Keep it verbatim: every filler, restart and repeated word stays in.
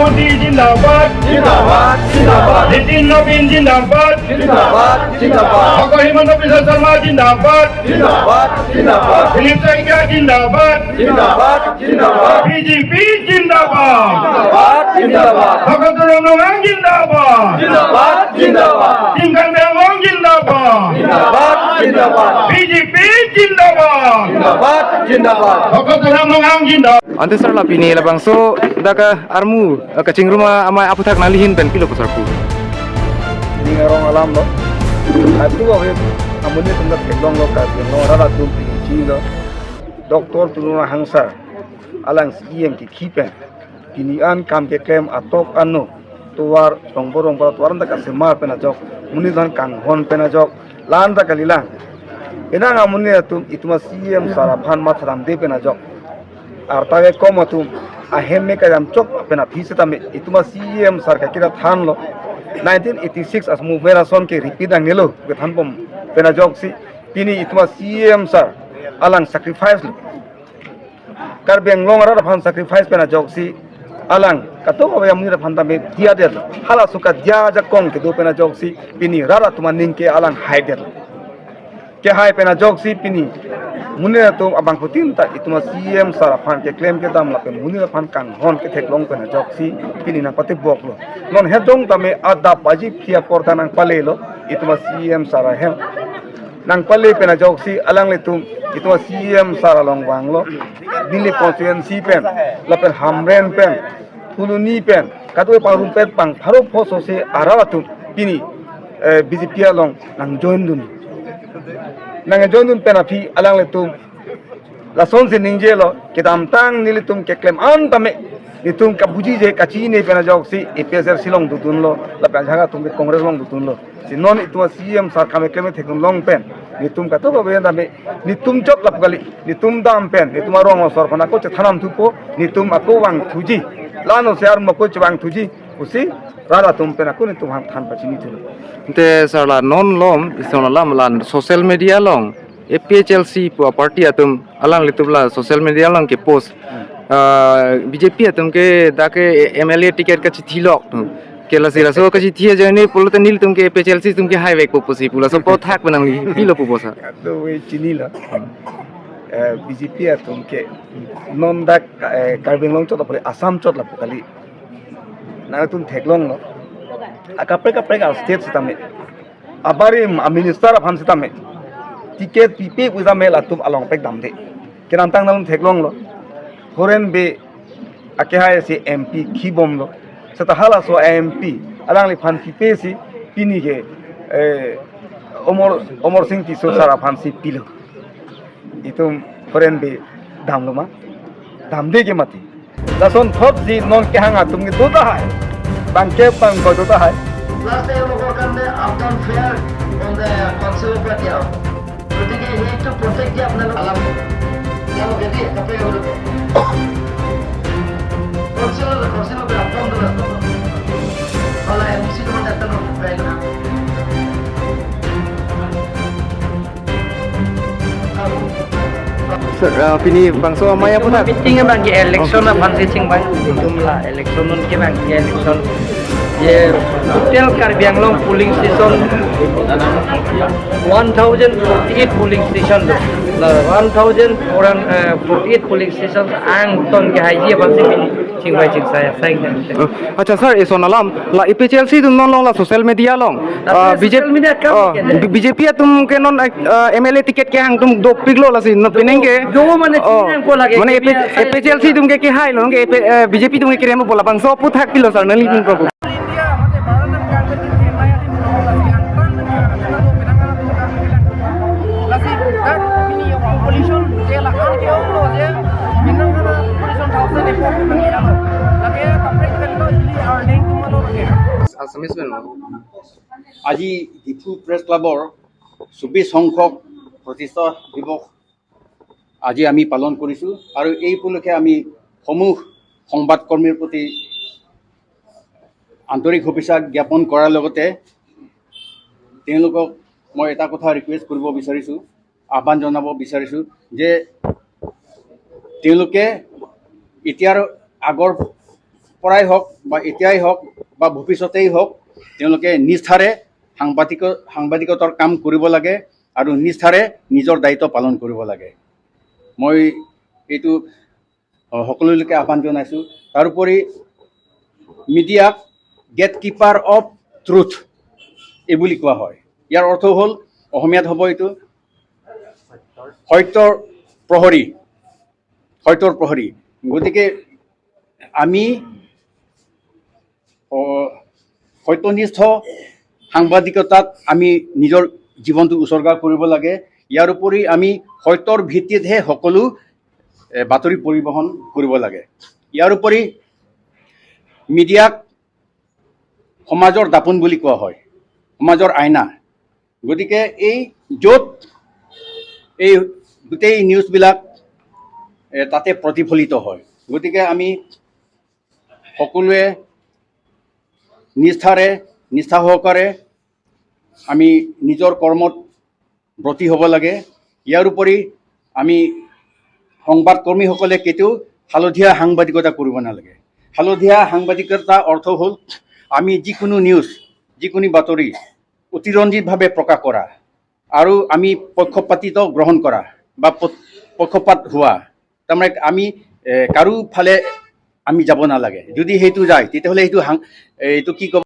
মোদী জিন্দাবাদ। জিন্দাবাদ, জিন্দাবাদ। নীতিন নবীন জিন্দাবাদ। জিন্দাবাদ, জিন্দাবাদ। ডক্টৰ হিমন্ত বিশ্ব শৰ্মা জিন্দাবাদ। জিন্দাবাদ, জিন্দাবাদ। দিলীপ শইকীয়া জিন্দাবাদ। জিন্দাবাদ, জিন্দাবাদ। বিজেপি জিন্দাবাদ। জিন্দাবাদ, জিন্দাবাদ। ভকত তুলসী নগাং জিন্দাবাদ। জিন্দাবাদ, জিন্দাবাদ। টিংকাং বেংগং জিন্দাবাদ। জিন্দাবাদ, জিন্দাবাদ। বিজেপি জিন্দাবাদ। জিন্দাবাদ, জিন্দাবাদ। ভকত তুলসী নগাং জিন্দাবাদ। Ante sir, la pini labangso dak armu, eh, kachingrum amei aphuthak nangli ahin pen pilo pu sir pu. Ning arong alam lo. Atu awe amonit atum dak theklonglo, Karbi Anglong arat atum pini chini lo. Doctor Tuliram Ronghang sir, alang C E M kikhi pen, pini an kam keklem atok ano, tovar, rongpo rongpo tovar anta kasemar pen ajok, monit aphan kanghon pen ajok, la-an ta kalilang. Penang amonit atum itum a-C E M sir aphan matha damde pen ajok, arta ke kom atum ahem me kajam chok pen aphi setame itum a-C E M sir kakira thanlo. Nineteen eighty-six as movement ason ke repeat nangnelo kethan bom pen ajoksi pini itum a-C E M sir alang sacrifice lo. Karbi Anglong arat aphan sacrifice pen ajoksi alang katok awe amonit aphan tame diya det. Halaso kadiya ajakong kedo pen ajoksi pini rat atum aning ke alang hai det. Kehai pen ajoksi pini monit atum abangphutin ta itum a-C E M sir aphan keklem kedam lapen monit aphan kanghon ketheklong pen ajoksi pini nangpatibok lo. Non hedong tame adap baji phli apor ta nangpale lo itum a-C E M sir ahem. Nangpale pen ajoksi alanglitum itum a-C E M sir along vanglo. Dili constituency pen, lapen Hamren pen, Phuloni pen, kadokave pangrum pen pang pharo pho sose arat atum pini, eh, B J P along nangjoin dun. Nangjoin dun pen aphi alanglitum lasonsi ningjelo, kedamtang nelitum keklem an tame, nelitum kabuji je kachini pen ajoksi A P H L C along dodunlo, lapen ajahak atum ke Congress along dodunlo. Si non itum a-C E M sir kam keklem theklong pen, nelitum katok awe tame, nelitum chot lapu kali, nelitum dam pen, nelitum arong asor aphan ako chethan damthupo, nelitum ako vangthuji, la-ansi armu ako chevangthuji pusi rat atum pen ako nelitum hang than pachini thulo. Ante sir, la non lom, ison alam la social media along A P H L C pu a-party atum alanglitum la social media along kepost. Ah, B J P atum ke dak ke M L A ticket kachithilok tu. Ke lasi laso kachithi ajoine pulote nelitum ke A P H L C atum ke haivekpo pusi pu, laso aphuthak pen nangli pilo pu sir? Kadokave chinilo. Eh, B J P atum ke non dak, eh, Karbi Anglong chot apore Assam chot lapu kali. Nangtum theklonglo. Akaprek kaprek a-state setame, abarim a-minister aphan setame ticket pipe pu setame latum along pek damde. Kedamtang nangtum theklonglo. Horen be akehai si M P khibomlo. Seta halaso M P alangliphan pipe si pini ke, eh, Omor, Omor Singh Tisso sir aphansi pilo. Itum horen be damlo ma? Damde ke mati. Lason thotsi non kehang atum ke do tahai. Bangke bangko do tahai. Last time of our country, Afghan fair on the council of India. গতিকে সেইটো প্ৰত্যেক দিয়া আপোনালোক আলাপ তেওঁলোকে দিয়ে, তাতে তেওঁলোকে কাউন্সিলৰ, কাউন্সিলৰ পৰা আফগান দল আছে। অলা এম চি ৰ মতে এটা লোক প্ৰায় না। Sir, ah, pini bangso amei aphuthak. Meeting abang ke election aphan si chingvai. Itum la election non ke bang ke election. Ye total Karbi Anglong polling station one thousand forty-eight polling station do. La one thousand four hundred, eh, forty-eight polling station angton ke haiji aphan si pini chingvai chingsai asai. Oh, acha sir, ison alam la A P H L C atum non long la social media long. Ah, social B J P, media kam oh, ke de. B J P atum ke non, eh, M L A ticket kehang atum dopiklo lasi non pining ke. Do mane oh, chinang ko lage mane ke A P H L C atum ke kehai lo ke, eh, B J P atum ke kerem bola bangso aphuthak pilo sir nangli pin ko. India, mate Bharat and Karbi Anglong ke M I A atum ke lasi angtan ke lasi dak pini population je la an ke ong lo je, minang kana population thousand above ke bang ya lo. Lage kaprek ke lo ili arleng tum lo lage. Assamese mein lo. আজি ডিফু প্ৰেছ ক্লাবৰ চৌবিশ সংখ্যক প্ৰতিষ্ঠা দিৱস আজি আমি পালন কৰিছোঁ আৰু এই উপলক্ষে আমি সমূহ সংবাদকৰ্মীৰ প্ৰতি আন্তৰিক শুভেচ্ছা জ্ঞাপন কৰাৰ লগতে তেওঁলোকক মই এটা কথা ৰিকুৱেষ্ট কৰিব বিচাৰিছোঁ, আহ্বান জনাব বিচাৰিছোঁ যে তেওঁলোকে এতিয়াৰ আগৰ পৰাই হওক বা এতিয়াই হওক বা ভৱিষ্যতেই হওক, তেওঁলোকে নিষ্ঠাৰে সাংবাদিক সাংবাদিকতাৰ কাম কৰিব লাগে আৰু নিষ্ঠাৰে নিজৰ দায়িত্ব পালন কৰিব লাগে। মই এইটো, আহ, সকলোলৈকে আহ্বান জনাইছোঁ। তাৰোপৰি মিডিয়াক গেটকিপাৰ অফ ট্ৰুথ এই বুলি কোৱা হয়। ইয়াৰ অৰ্থ হ'ল, অসমীয়াত হ'ব এইটো সত্যৰ প্ৰহৰী, সত্যৰ প্ৰহৰী। গতিকে আমি, অ, সত্যনিষ্ঠ সাংবাদিকতাত আমি নিজৰ জীৱনটো উৎসৰ্গা কৰিব লাগে। ইয়াৰ উপৰি আমি সত্যৰ ভিত্তিতহে সকলো, এ, বাতৰি পৰিবহণ কৰিব লাগে। ইয়াৰ উপৰি মিডিয়াক সমাজৰ দাপোন বুলি কোৱা হয়, সমাজৰ আইনা। গতিকে এই য'ত এই গোটেই নিউজবিলাক, এ, তাতে প্ৰতিফলিত হয়। গতিকে আমি সকলোৱে নিষ্ঠাৰে, নিষ্ঠা সহকাৰে আমি নিজৰ কৰ্মত ব্ৰতী হ'ব লাগে। ইয়াৰ উপৰি আমি সংবাদকৰ্মীসকলে কেতিয়াও হালধীয়া সাংবাদিকতা কৰিব নালাগে। হালধীয়া সাংবাদিকতা অৰ্থ হ'ল আমি যিকোনো নিউজ, যিকোনো বাতৰি অতিৰঞ্জিতভাৱে প্ৰকাশ কৰা আৰু আমি পক্ষপাতিত্ব গ্ৰহণ কৰা বা প-, পক্ষপাত হোৱা, তাৰমানে আমি, এ, কাৰো ফালে আমি যাব নালাগে। যদি সেইটো যায়, তেতিয়াহ'লে সেইটো সাং-, এইটো কি ক'ব,